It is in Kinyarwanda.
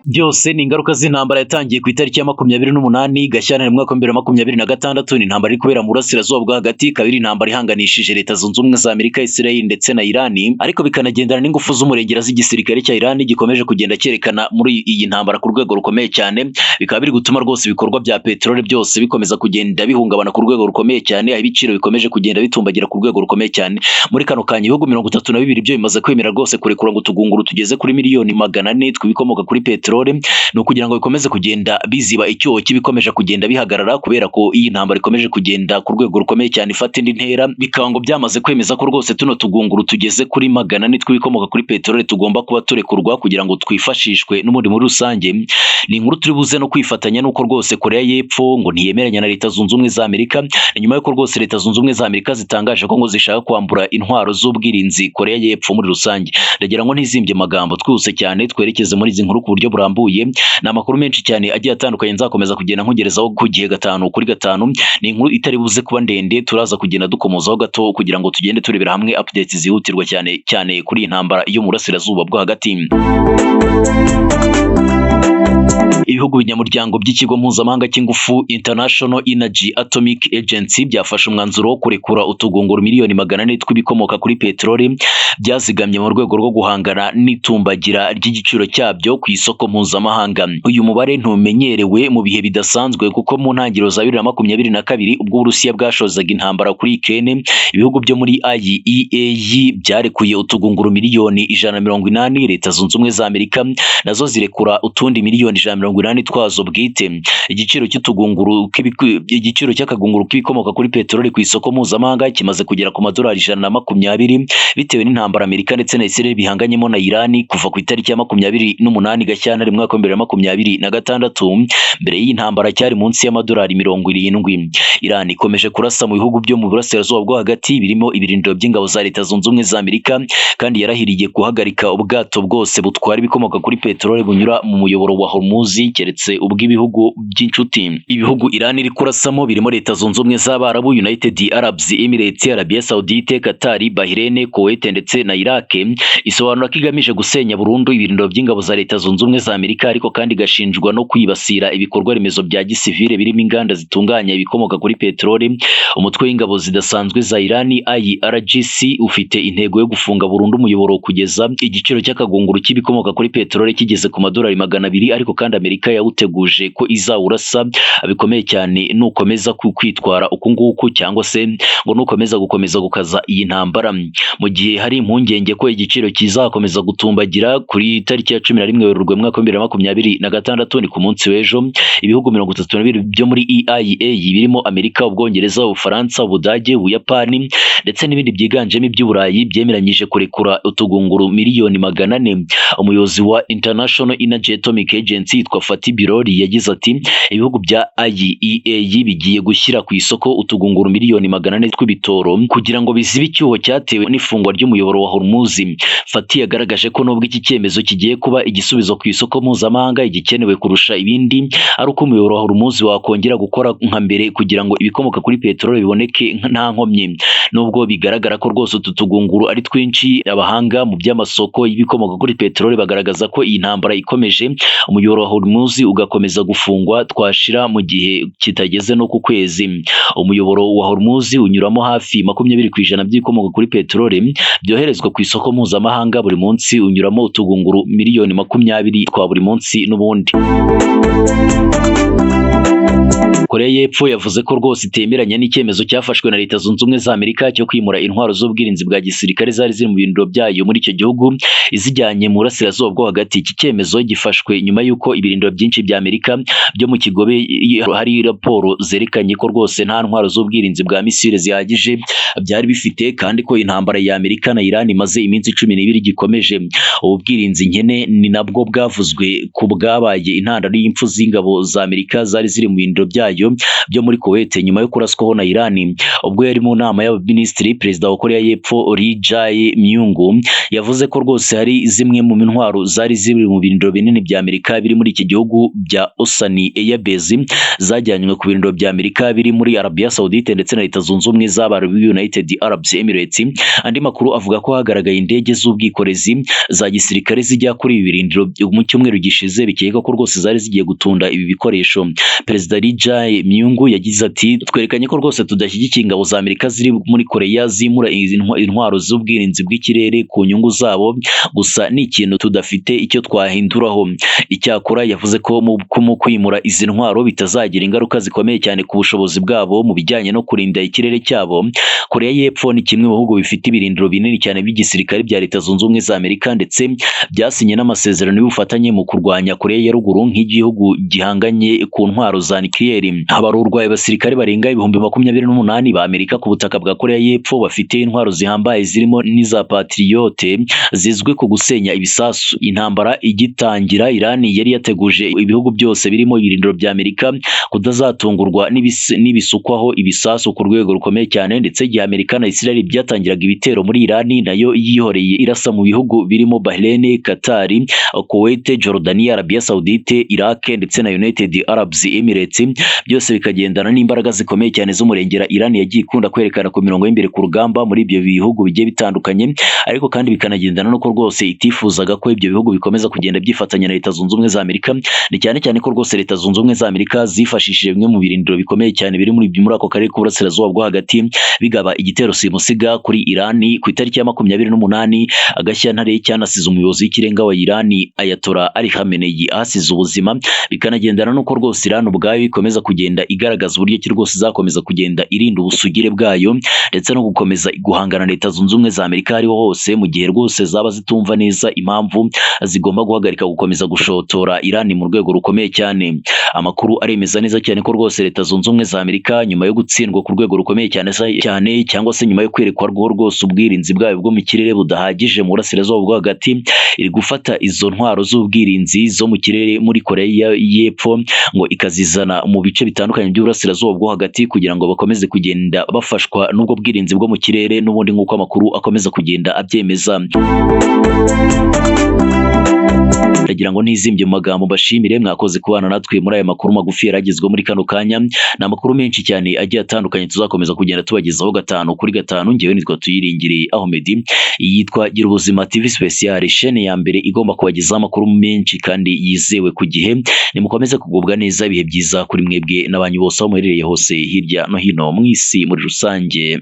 Byose ni ingaruka z'intambara yatangiye ku itariki ya 28 Gashyantare mu mwaka wa 2026. Ni intambara iri kubera mu burasirazuba bwo hagati, ikaba ari intambara ihanganishije Leta Zunze Ubumwe za Amerika, Israel ndetse na Iran, ariko bikanagendana n'ingufu z'umurengera z'igisirikare cya Iran gikomeje kugenda cyerekana muri iyi ntambara ku rwego rukomeye cyane. Bikaba biri gutuma rwose ibikorwa bya peteroli byose bikomeza kugenda bihungabana ku rwego rukomeye cyane, aho ibiciro bikomeje kugenda bitumbagira ku rwego rukomeye cyane. Muri kano kanya ibihugu 32 byo bimaze kwemera rwose kurekura ngo utugunguru tugeze kuri miliyoni 400 tw'ibikomoka kuri peteroli, ni ukugira ngo bikomeze kugenda biziba icyuho cy'ibikomeje kugenda bihagarara, kubera ko iyi ntambara ikomeje kugenda ku rwego rukomeye cyane ifata indi ntera. Bikaba ngo byamaze kwemeza ko rwose tuno tugunguru tugeze kuri 400 tw'ibikomoka kuri peteroli tugomba kuba turekurwa kugira ngo twifashishwe n'ubundi muri rusange. Ni inkuru turi buze no kwifatanya n'uko rwose Korea y'Epfo ngo ntiyemeranya na Leta Zunze Ubumwe za Amerika, ni nyuma y'uko rwose Leta Zunze Ubumwe za Amerika zitangaje ko ngo zishaka kwambura intwaro z'ubwirinzi Korea y'Epfo muri rusange. Ndagira ngo ntizimbye amagambo, twihuse cyane twerekeze muri izi nkuru ku buryo burambuye. Ni amakuru menshi cyane agiye atandukanye nzakomeza kugenda nkugerezaho ku gihe gatanu kuri gatanu. Ni inkuru itari buze kuba ndende, turaza kugenda dukomozaho gato kugira ngo tugende turebera hamwe updates zihutirwa cyane cyane kuri iyi ntambara yo mu burasirazuba bwo hagati. Ibihugu binyamuryango by'ikigo mpuzamahanga cy'ingufu International Energy Atomic Agency byafashe umwanzuro wo kurekura utugunguru miliyoni 400 tw'ibikomoka kuri peteroli byazigamye mu rwego rwo guhangana n'itumbagira ry'igiciro cyabyo ku isoko mpuzamahanga. Uyu mubare ntumenyerewe mu bihe bidasanzwe, kuko mu ntangiriro za 2022, ubwo Uburusiya bwashozaga intambara kuri Ukraine, ibihugu byo muri IEA byarekuye utugunguru miliyoni 180, Leta Zunze Ubumwe za Amerika nazo zirekura utundi miliyoni 180 twazo bwite. Igiciro cy'akagunguru k'ibikomoka kuri peteroli ku isoko mpuzamahanga kimaze kugera ku madolari 120, bitewe n'intambara Amerika ndetse na Israel bihanganyemo na Iran kuva ku itariki ya 28 Gashyantare mu mwaka wa 2026. Mbere y'iyi ntambara cyari munsi y'amadolari 70. Iran ikomeje kurasa mu bihugu byo mu burasirazuba bwo hagati birimo ibirindiro by'ingabo za Leta Zunze Ubumwe za Amerika, kandi yarahiriye guhagarika ubwato bwose butwara ibikomoka kuri peteroli bunyura mu muyoboro wa Hormuz, keretse ubw'ibihugu by'inshuti. Ibihugu Iran iri kurasamo birimo Leta Zunze Ubumwe z'Abarabu, United Arabs Emirates, Arabia Saudite, Qatar, Bahrain, Kuwait ndetse na Iraq. Isobanura ko igamije gusenya burundu ibirindiro by'ingabo za Leta Zunze Ubumwe za Amerika, ariko kandi igashinjwa no kwibasira ibikorwa remezo bya gisivile birimo inganda zitunganya ibikomoka kuri peteroli. Umutwe w'ingabo zidasanzwe za Iran IRGC ufite intego yo gufunga burundu umuyoboro kugeza igiciro cy'akagunguru cy'ibikomoka kuri peteroli kigeze ku madolari 200, ariko kandi Amerika yawuteguje ko izawurasa bikomeye cyane nukomeza kwitwara uku nguku, cyangwa se ngo nukomeza gukomeza gukaza iyi ntambara. Mu gihe hari impungenge ko igiciro kizakomeza gutumbagira, kuri tariki ya 11 Werurwe mu mwaka wa 2026, ni ku munsi w'ejo, ibihugu 32 byo muri EIA birimo Amerika, Ubwongereza, Ubufaransa, Ubudage, Ubuyapani ndetse n'ibindi byiganjemo iby'Uburayi byemeranyije kurekura utugunguru miliyoni 400. Umuyobozi wa International Energy Atomic Agency yitwa Fatih Birol yagize ati: "Ibihugu bya IEA bigiye gushyira ku isoko utugunguru miliyoni 400 tw'ibitoro kugira ngo bizibe icyuho cyatewe n'ifungwa ry'umuyoboro wa Hormuz." Fatih yagaragaje ko nubwo iki cyemezo kigiye kuba igisubizo ku isoko mpuzamahanga, igikenewe kurusha ibindi ari uko umuyoboro wa Hormuz wakongera gukora nka mbere kugira ngo ibikomoka kuri peteroli biboneke nta nkomyi. Nubwo bigaragara ko rwose utu tugunguru ari twinshi, abahanga mu by'amasoko y'ibikomoka kuri peteroli bagaragaza ko iyi ntambara ikomeje, umuyoboro wa Hormuz ugakomeza gufungwa, twashira mu gihe kitageze no ku kwezi. Umuyoboro wa Hormuz unyuramo hafi 20% by'ibikomoka kuri peteroli byoherezwa ku isoko mpuzamahanga buri munsi, unyuramo utugunguru miliyoni 20 twa buri munsi n'ubundi. Korea y'Epfo yavuze ko rwose itemeranya n'icyemezo cyafashwe na Leta Zunze Ubumwe za Amerika cyo kwimura intwaro z'ubwirinzi bwa gisirikare zari ziri mu birindiro byayo muri icyo gihugu izijyanye mu burasirazuba bwo hagati. Iki cyemezo gifashwe nyuma y'uko ibirindiro byinshi bya Amerika byo mu Kigobe hari raporo zerekanye ko rwose nta ntwaro z'ubwirinzi bwa misile zihagije byari bifite, kandi ko intambara ya Amerika na Iran imaze iminsi 12 gikomeje. Ubu bwirinzi nkene ni nabwo bwavuzwe ku bwabaye intandaro y'impfu z'ingabo za Amerika zari ziri mu birindiro byayo byo muri Kuwait nyuma yo kuraswaho na Iran. Ubwo yari mu nama y'abaminisitiri, perezida wa Korea y'Epfo Lee Jae-myung yavuze ko rwose hari zimwe mu ntwaro zari ziri mu birindiro binini bya Amerika biri muri iki gihugu bya Osan Air Base zajyanywe ku birindiro bya Amerika biri muri Arabia Saudite ndetse na Leta Zunze Ubumwe z'Abarabu United Arab Emirates. Andi makuru avuga ko hagaragaye indege z'ubwikorezi za gisirikare zijya kuri ibi birindiro mu cyumweru gishize, bikeka ko rwose zari zigiye gutunda ibi bikoresho. Perezida Lee Jae-myung yagize ati twerekanye ko rwose tudashyigikiye ingabo za Amerika ziri muri Korea zimura intwaro z'ubwirinzi bw'ikirere ku nyungu zabo, gusa ni ikintu tudafite icyo twahinduraho. Icyakora yavuze ko mu kwimura izi ntwaro bitazagira ingaruka zikomeye cyane ku bushobozi bwabo mu bijyanye no kurinda ikirere cyabo. Korea y'Epfo ni kimwe mu bihugu bifite ibirindiro binini cyane by'igisirikare bya Leta Zunze Ubumwe za Amerika ndetse byasinye n'amasezerano y'ubufatanye mu kurwanya Korea ya Ruguru nk'igihugu gihanganye ku ntwaro za nucleaire. Habarurwa abasirikare barenga 28,000 ba Amerika ku butaka bwa Korea y'Epfo bafite intwaro zihambaye zirimo n'iza Patriot zizwi ku gusenya ibisasu. Intambara igitangira, Iran yari yateguje ibihugu byose birimo ibirindiro bya Amerika kutazatungurwa n'ibisukwaho ibisasu ku rwego rukomeye cyane, ndetse igihe Amerika na Israel byatangiraga ibitero muri Iran nayo yihoreye irasa mu bihugu birimo Bahrain, Qatar, Kuwait, Jordania, Arabia Saudite, Iraq ndetse na United Arab Emirates, byose bikagendana n'imbaraga zikomeye cyane z'umurengera Iran yagiye ikunda kwerekana ku mirongo y'imbere ku rugamba muri ibyo bihugu bigiye bitandukanye, ariko kandi bikanagendana nuko rwose itifuzaga ko ibyo bihugu bikomeza kugenda byifatanya na Leta Zunze Ubumwe za Amerika. Ni cyane cyane ko rwose Leta Zunze Ubumwe za Amerika zifashishije bimwe mu birindiro bikomeye cyane biri muri ako karere k'uburasirazuba bwo hagati bigaba igitero simusiga kuri Iran ku itariki ya 28 Gashyantare, cyanasize umuyobozi w'ikirenga wa Iran Ayatollah Ali Khamenei ahasize ubuzima. Bikanagendana nuko rwose Iran ubwayo ikomeza kugenda igaragaza uburyo ki rwose izakomeza kugenda irinda ubusugire bwayo ndetse no gukomeza guhangana na Leta Zunze Ubumwe za Amerika ariho hose, mu gihe rwose zaba zitumva neza impamvu zigomba guhagarika gukomeza gushotora Iran mu rwego rukomeye cyane. Amakuru aremeza neza cyane ko rwose Leta Zunze Ubumwe za Amerika nyuma yo gutsindwa ku rwego rukomeye cyane cyane cyangwa se nyuma yo kwerekwa rwose ubwirinzi bwayo bwo mu kirere budahagije mu burasirazuba bwo hagati, iri gufata izo ntwaro z'ubwirinzi zo mu kirere muri Korea y'Epfo ngo ikazizana mu bice bitandukanye by'uburasirazuba bwo hagati kugira ngo bakomeze kugenda bafashwa n'ubwo bwirinzi bwo mu kirere n'ubundi nk'uko amakuru akomeza kugenda abyemeza. Ndagira ngo ntizimbye mu magambo mbashimire mwakoze kubana natwe muri aya makuru magufi yaragezweho muri kano kanya. Ni amakuru menshi cyane agiye atandukanye tuzakomeza kugenda tubagezaho 5 kuri 5. Ngewe nitwa Tuyiringire Ahmed, yitwa Gira Ubuzima TV Special, chaîne ya mbere igomba kubagezaho amakuru menshi kandi yizewe ku gihe. Nimukomeze kugubwa neza, ibihe byiza kuri mwebwe n'abanyu bose aho muherereye hose hirya no hino mu isi muri rusange.